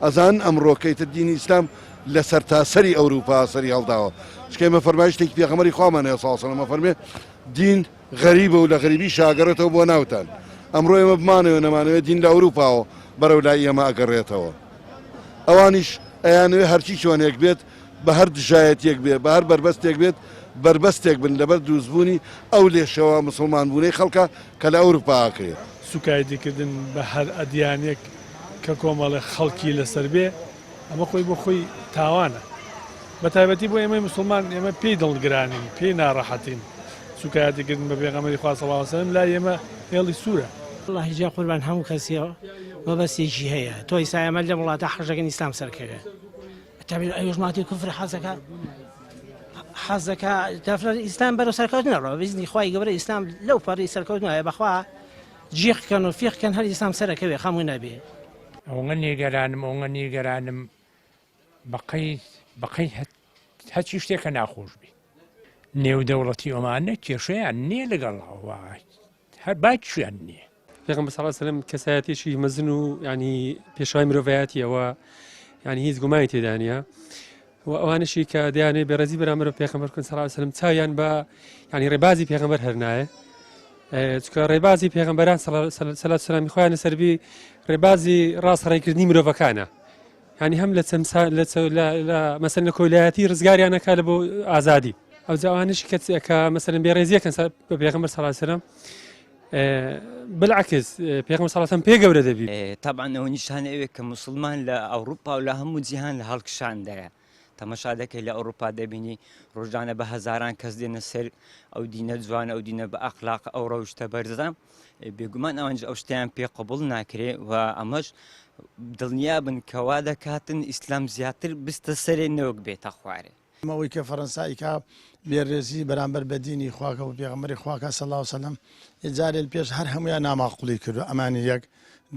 ئەزانن ئەمڕۆکە ئیتر دینی ئیسلام لە سەرتاسەری ئەوروپا سەری هەڵداوە چونکە ئێمە فەرمایشتێکی پێغەمبەری خوامان هەیە صلی اللە علیە وسلم ئەفەرمێ دین غەریبە و لە غەریبیشا ئەگەڕێتەوە بۆ ناوتان. ئەمڕۆ ئێمە بمانەوێ نەمانەوێ دین لە ئەوروپاوە بەرەو لای ئێمە ئەگەڕێتەوە. ئەوانیش ئەیانەوێ هەرچی چۆنێک بێت، بە هەر دژایەتیەک بێ، بە هەر بەربەستێک بێت، بەربەستێک بن لەبەر دروستبوونی ئەو لێشەوە مسوڵمانبوونەی خەڵکە کە لە ئەوروپا ئەکرێ. سوکایەتی کردن بە هەر ئەدیانێک کە کۆمەڵێ خەڵکی لەسەر بێ، ئەمە خۆی بۆ خۆی تاوانە. بە تایبەتی بۆ ئێمەی موسڵمان ئێمە پێی دڵگرانین، پێی ناڕەحەتین. سوکایەتی کردن بە پێغەمبەری خوا صلی اللە علیە وسلم لای ئێمە هێڵی سوورە. اللە جا قوربان هەموو کەسێ مەبەستێکی هەیە تۆ ئیسا ئێمە لەم وڵاتە حەزەکەن ئیسلام سەرکەوێ تەبی ئەوێش ماتی کوفر حەزەکە حەزەکە تەفرە ئیسلام بەرەو سەرکەوت نەڕۆ بزنی خوای گەورە ئیسلام لەو پەڕی سەرکەوت نایە بەخوا جیخ کەن و فیخ کەن هەر ئیسلام سەرەکەوێ خەمو نەبێ. ئەوەنە نیگەرانم ئەوەنە نیگەرانم بەقەی بەقەی هەچی شتێکە ناخۆش بی نێودەوڵەتی ئۆمانە کێشەیان نییە لەگەڵ ئەوە هەر باکیان نییە. پێغەمبەر صلی اللە علیه و سلم کەسایەتێکی مەزن و ینی پێشوای مرۆڤایەتیەوە ینی هیچ گومانی تێدا نییە و ئەوانشی کە دەیانێ بێڕێزی بەرامبەر بە پێغەمبەر بکەن صلی اللە علیه و سلم چاویان بە ینی ڕێبازی پێغەمبەر هەر نایە چکە ڕێبازی پێغەمبەران سەلات سلامی خۆیان لەسەربی ڕێبازی ڕاست ڕێکردنی مرۆڤەکانە یانی هەم لە چەمسا لە لە مەسەن لە کۆیلایەتی ڕزگاریان ئەکا لە بۆ ئازادی ئەو جاوانش کە کە مەسەلەن بێڕێزیەکەن بە پێغەمبەر صلی الله علیه وسلم بالعکس پێغەمبەر صلی الله علیه وسلم پێ گەورە دەبی. تەبعەن ئەوە نیشانەی ئەوەیە کە موسڵمان لە ئەوروپا و لە هەموو جیهان لە هەڵکشاندایە. تەمەشا دەکەی لە ئەوروپا دەبینی ڕۆژانە بە هەزاران کەس دێنە سەر ئەو دینە جوانە ئەو دینە بە ئەخلاق ئەو ڕەوشتە بەرزە بێگومان ئەوانج ئەو شتیان پێ قبول ناکرێ و ئەمەش دڵنیا بن کەوا دەکاتن ئیسلام زیاتر بستە سەرێ نەوەک بێتە خوارێ. ئەوەی کە فەرەنسا ئیکا بێ ڕێزی بەرامبەر بە دینی خواکە و پێغەمبەری خواکە صلی اللە وسلم جارێ پێش هەر هەموویان ناماقوڵی کردو ئەمانی یەک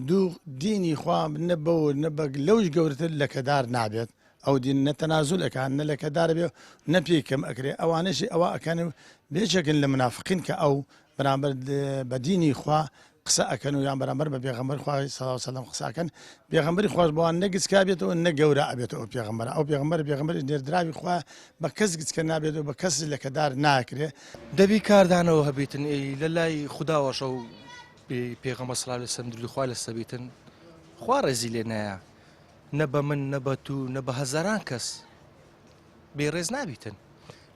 دوو دینی خوا نە بەو نە بە لەوش گەورەتر لەکەدار نابێت ئەو دین نە تەنازول ئەکا نە لەکەدار بێ نە پێی کەم ئەکرێ ئەوانەشی ئەوە ئەکەن و بێچێکن لە منافقین کە ئەو بەرامبەر بە دینی خوا قسە ئەکەن و یان بەرامبەر بە پێغەمبەر خوا صلی الله علیه وسلم قسە ئەکەن پێغەمبەری خواش بۆوان نە گچکا بێتەوە نە گەورە ئەبێتەوە ئەو پێغەمبەرە ئەو پێغەمبەر پێغەمبەری نێردراوی خوا بە کەس گچکە نابێت و بە کەس لەکەدار ناکرێ. دەبی کاردانەوە هەبیتن ئی لە لای خوداوەشە و پێغەمبەر صلی اللە علیه وسلم درودی خوای لەسەر بیتن خوا ڕێزی لێ نایە نە بە من نە بە تو نە بە هەزاران کەس بێ ڕێز نابیتن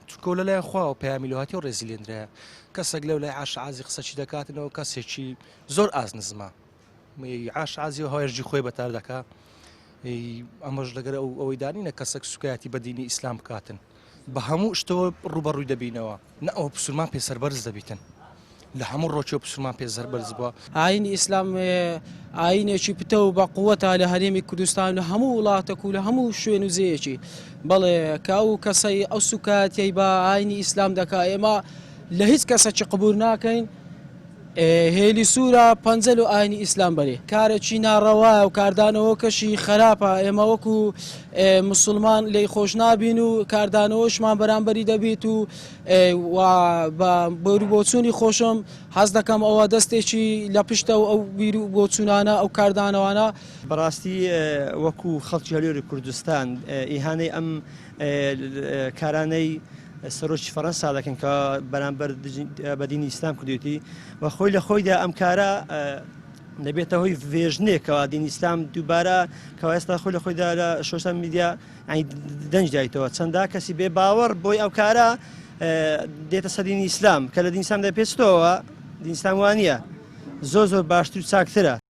چونکە لە لای خواوە پەیامی لۆ هاتیە و ڕێزی لێنرایە کەسێک لەو لای عاش عازی قسەچی دەکاتنەوە کەسێکی زۆر ئاز نزمە عاش عازی و هەوایرجی خۆی بەتار دەکا ئەمەش لەگەر ئەو ئەوەی دانینە کەسێک سوکایەتی بە دینی ئیسلام بکاتن بە هەموو شتەوە ڕووبەڕووی دەبینەوە نە ئەوە پسوورمان پێ سەربەرز دەبیتن لە هەموو ڕۆکیەوە پسوورمان پێ سەربەرز بووە. ئایینی ئیسلام ئایینێکی پتەو و بە قووەتە لە هەرێمی کوردستان و لە هەموو وڵاتەک و لە هەموو شوێن و جێیەکی. بەڵێ کە ئەو کەسەی ئەو سووکایەتیەی بە ئایینی ئیسلام دەکا ئێمە لە هیچ کەسەکی قبوول ناکەین. هێلی سوورە پەنجە لۆ ئاینی ئیسلام بەرێ. کارێکی ناڕەوایە و کاردانەوەکەشی خەراپە، ئێمە وەکو موسڵمان لێی خۆش نابین و کاردانەوەشمان بەرامبەری دەبیت و و بە بیروبۆچوونی خۆشم حەز دەکەم ئەوە دەستێکی لە پشتە و ئەو بیروبۆچوونانە ئەو کاردانەوانە. بەڕاستی وەکو خەڵکی هەولێری کوردستان ئیهانەی ئەم کارانەی سەرۆکی فەرەنسا دەکەن کە بەرامبەر بە دینی ئیسلام کردوێتی و خۆی لە خۆیدا ئەم کارە دەبێتە هۆی ڤێژنێکەوە دین ئیسلام دووبارە کەوا ئێستا خۆی لە خۆیدا لە سۆشیال میدیا دەنج دایتەوە چەندا کەسی بێ باوەڕ بۆی ئەو کارە دێتە سەر دینی ئیسلام کە لە دین ئیسلام دەپێچتەوە دین ئیسلام وانە زۆر زۆر باشتر و چاکترە.